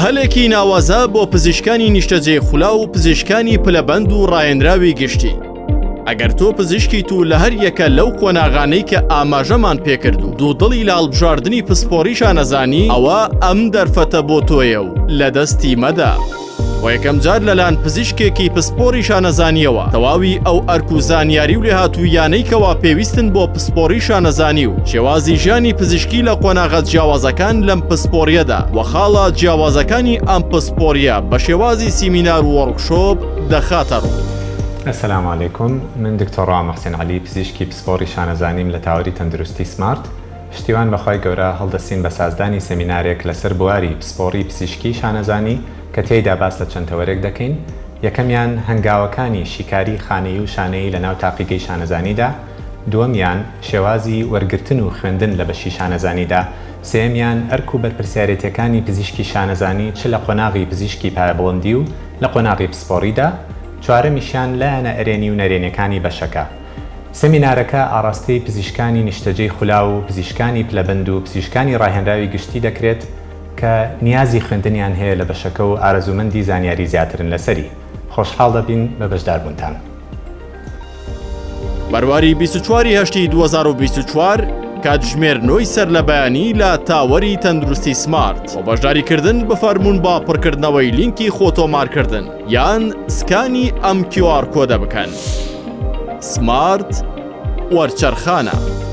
هەلێکی ناوازە بۆ پزیشکانی نیشتەجێی خولاو و پزیشکانی پلەبەند و ڕاهێنراوی گشتی. ئەگەر تۆ پزیشکیت و لە هەر یەکە لەو قۆناغانەی کە ئاماژەمان پێکرد و دوودڵی لە هەڵبژاردنی پسپۆڕی شانەزانی، ئەوا ئەم دەرفەتە بۆ تۆیە و لەدەستی مەدە. بۆ یەکەمجار لەلایەن پزیشکێکی پسپۆڕی شانەزانییەوە تەواوی ئەو ئەرک و زانیاری و لێهاتووییانەی کەوا پێویستن بۆ پسپۆڕی شانەزانی و شێوازی ژیانی پزیشکی لە قۆناغە جیاوازەکان لەم پسپۆڕییەدا و خاڵە جیاوازەکانی ئەم پسپۆڕییە بە شێوازی سیمینار و وۆرکشۆپ دەخاتە ڕوو. السلام علیکم من دکتۆر ڕەوا محسن علی پزیشکی پسپۆڕی شانەزانیم لە تاوەری تەندروستی سمارت پشتیوان بە خوای گەورە هەڵدەستین بە سازدانی سێمینارێک لەسەر بواری پسپۆڕی پزیشکی شانەزانی کە تیایدا باس لە چەند تەوەرێک دەکەین، یەکەمیان هەنگاوەکانی شیکاری خانەیی و شانەیی لەناو تاقیگەی شانەزانیدا، دووەمیان شێوازی وەرگرتن و خوێندن لە بەشی شانەزانیدا، سێیەمیان ئەرک و بەرپرسیارێتیەکانی پزیشکی شانەزانی چ لە قۆناغی پزیشکی پایەبڵندی و لە قۆناغی پسپۆڕیدا، چوارەمیشیان لایەنە ئەرێنی و نەرێنیەکانی بەشەکە. سێمینارەکە ئاڕاستەی پزیشکانی نیشتەجێی خولاو و پزیشکانی پلەبەند و پزیشکانی ڕاهێنراوی گشتی دەکرێت کە نیازی خوێندنیان هەیە لە بەشەکە و ئارەزوومەندی زانیاری زیاترن لەسەری. خۆشحاڵ دەبین بە بەشداربوونتان. بەرواری 24 ی هەشتی 2024 کاتژمێر نۆی سەرلەبەیانی لە تاوەری تەندروستی سمارت بۆ بەشداریکردن بفەرموون بە پڕکردنەوەی لینکی خۆتۆمارکردن یان سکانی ئەم QR کۆدە بکەن. سمارت وەرچەرخانە.